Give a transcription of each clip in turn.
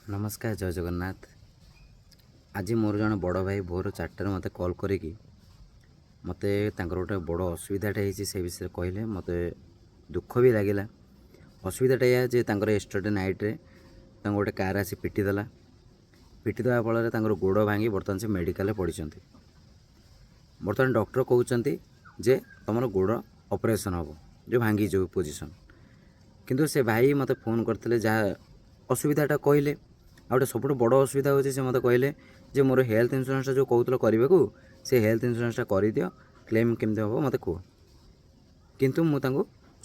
ନମସ୍କାର, ଜୟ ଜଗନ୍ନାଥ। ଆଜି ମୋର ଜଣେ ବଡ଼ ଭାଇ ଭୋର 4ଟାରେ ମୋତେ କଲ୍ କରିକି ମୋତେ ତାଙ୍କର ଗୋଟେ ବଡ଼ ଅସୁବିଧାଟେ ହେଇଛି, ସେ ବିଷୟରେ କହିଲେ। ମୋତେ ଦୁଃଖ ବି ଲାଗିଲା। ଅସୁବିଧାଟା ଏଇଆ ଯେ ତାଙ୍କର ୟେଷ୍ଟରଡେ ନାଇଟ୍ରେ ତାଙ୍କୁ ଗୋଟେ କାର୍ ଆସି ପିଟିଦେଲା। ପିଟିଦେବା ଫଳରେ ତାଙ୍କର ଗୋଡ଼ ଭାଙ୍ଗି ବର୍ତ୍ତମାନ ସେ ମେଡ଼ିକାଲରେ ପଡ଼ିଛନ୍ତି। ବର୍ତ୍ତମାନ ଡକ୍ଟର କହୁଛନ୍ତି ଯେ ତୁମର ଗୋଡ଼ ଅପରେସନ୍ ହେବ, ଯେଉଁ ଭାଙ୍ଗି ଯେଉଁ ପୋଜିସନ୍। କିନ୍ତୁ ସେ ଭାଇ ମୋତେ ଫୋନ୍ କରିଥିଲେ, ଯାହା ଅସୁବିଧାଟା କହିଲେ। ଆଉ ଗୋଟେ ସବୁଠୁ ବଡ଼ ଅସୁବିଧା ହେଉଛି, ସେ ମୋତେ କହିଲେ ଯେ ମୋର ହେଲ୍ଥ ଇନ୍ସୁରାନ୍ସଟା ଯେଉଁ କହୁଥିଲ କରିବାକୁ, ସେ ହେଲ୍ଥ ଇନ୍ସୁରାନ୍ସଟା କରିଦିଅ, କ୍ଲେମ୍ କେମିତି ହେବ ମୋତେ କୁହ। କିନ୍ତୁ ମୁଁ ତାଙ୍କୁ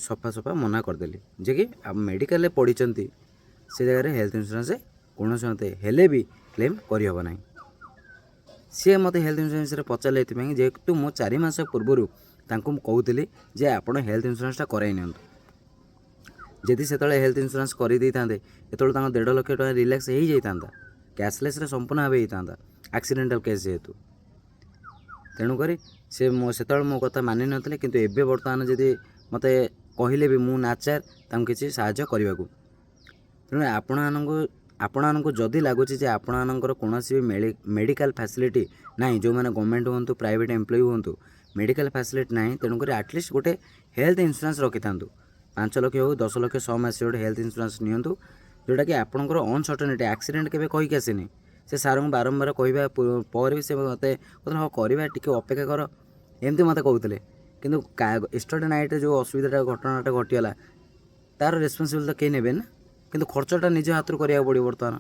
ସଫା ସଫା ମନା କରିଦେଲି ଯେ କି ମେଡ଼ିକାଲରେ ପଡ଼ିଛନ୍ତି, ସେ ଜାଗାରେ ହେଲ୍ଥ ଇନ୍ସୁରାନ୍ସ କୌଣସି ମତେ ହେଲେ ବି କ୍ଲେମ୍ କରିହେବ ନାହିଁ। ସିଏ ମୋତେ ହେଲ୍ଥ ଇନ୍ସୁରାନ୍ସରେ ପଚାରିଲେ ଏଥିପାଇଁ, ଯେହେତୁ ମୁଁ 4 ମାସ ପୂର୍ବରୁ ତାଙ୍କୁ ମୁଁ କହୁଥିଲି ଯେ ଆପଣ ହେଲ୍ଥ ଇନ୍ସୁରାନ୍ସଟା କରାଇ ନିଅନ୍ତୁ। ଯଦି ସେତେବେଳେ ହେଲ୍ଥ ଇନ୍ସୁରାନ୍ସ କରିଦେଇଥାନ୍ତେ, ଏତେବେଳେ ତାଙ୍କ 1.5 ଲକ୍ଷ ଟଙ୍କା ରିଲାକ୍ସ ହେଇଯାଇଥାନ୍ତା, କ୍ୟାସଲେସ୍ରେ ସମ୍ପୂର୍ଣ୍ଣ ଭାବେ ହେଇଥାନ୍ତା, ଆକ୍ସିଡେଣ୍ଟାଲ୍ କେସ୍ ଯେହେତୁ। ତେଣୁକରି ସେ ମୋ ସେତେବେଳେ ମୋ କଥା ମାନି ନଥିଲେ। କିନ୍ତୁ ଏବେ ବର୍ତ୍ତମାନ ଯଦି ମୋତେ କହିଲେ ବି ମୁଁ ନାଚାର ତାଙ୍କୁ କିଛି ସାହାଯ୍ୟ କରିବାକୁ। ତେଣୁ ଆପଣମାନଙ୍କୁ ଯଦି ଲାଗୁଛି ଯେ ଆପଣମାନଙ୍କର କୌଣସି ବି ମେଡ଼ିକାଲ ଫ୍ୟାସିଲିଟି ନାହିଁ, ଯେଉଁମାନେ ଗଭର୍ଣ୍ଣମେଣ୍ଟ ହୁଅନ୍ତୁ, ପ୍ରାଇଭେଟ୍ ଏମ୍ପ୍ଲୟି ହୁଅନ୍ତୁ, ମେଡ଼ିକାଲ ଫ୍ୟାସିଲିଟି ନାହିଁ, ତେଣୁକରି ଆଟଲିଷ୍ଟ ଗୋଟେ ହେଲ୍ଥ ଇନ୍ସୁରାନ୍ସ ରଖିଥାନ୍ତୁ। 5 ଲକ୍ଷ ହେଉ, 10 ଲକ୍ଷ ସମ୍ ଆସିବ, ଗୋଟେ ହେଲ୍ଥ ଇନ୍ସୁରାନ୍ସ ନିଅନ୍ତୁ, ଯେଉଁଟାକି ଆପଣଙ୍କର ଅନସର୍ଟନିଟି। ଆକ୍ସିଡେଣ୍ଟ କେବେ କହିକି ଆସିନି। ସେ ସାର୍ଙ୍କୁ ବାରମ୍ବାର କହିବା ପରେ ବି ସେ ମୋତେ କହୁଥିଲେ, "ହଁ, କରିବା, ଟିକେ ଅପେକ୍ଷା କର", ଏମିତି ମୋତେ କହୁଥିଲେ। କିନ୍ତୁ ୟେଷ୍ଟରଡେ ନାଇଟ୍ରେ ଯେଉଁ ଅସୁବିଧାଟା, ଘଟଣାଟା ଘଟିଗଲା, ତା'ର ରେସ୍ପନ୍ସିବିଲିଟି ତ କେହି ନେବେନି ନା। କିନ୍ତୁ ଖର୍ଚ୍ଚଟା ନିଜ ହାତରୁ କରିବାକୁ ପଡ଼ିବ ବର୍ତ୍ତମାନ।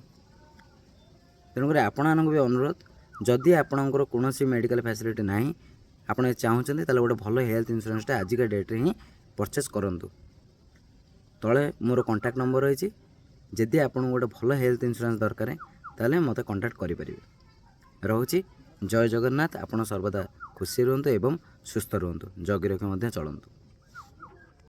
ତେଣୁକରି ଆପଣମାନଙ୍କୁ ବି ଅନୁରୋଧ, ଯଦି ଆପଣଙ୍କର କୌଣସି ମେଡ଼ିକାଲ ଫ୍ୟାସିଲିଟି ନାହିଁ, ଆପଣ ଯଦି ଚାହୁଁଛନ୍ତି, ତାହେଲେ ଗୋଟେ ଭଲ ହେଲ୍ଥ ଇନ୍ସୁରାନ୍ସଟା ଆଜିକା ଡେଟ୍ରେ ହିଁ ପରଚେସ୍ କରନ୍ତୁ। ତଳେ ମୋର କଣ୍ଟାକ୍ଟ ନମ୍ବର ରହିଛି। ଯଦି ଆପଣଙ୍କୁ ଗୋଟେ ଭଲ ହେଲ୍ଥ ଇନ୍ସୁରାନ୍ସ ଦରକାର, ତାହେଲେ ମୋତେ କଣ୍ଟାକ୍ଟ କରିପାରିବେ। ରହୁଛି, ଜୟ ଜଗନ୍ନାଥ। ଆପଣ ସର୍ବଦା ଖୁସି ରୁହନ୍ତୁ ଏବଂ ସୁସ୍ଥ ରୁହନ୍ତୁ, ଜଗି ରଖି ମଧ୍ୟ ଚଳନ୍ତୁ।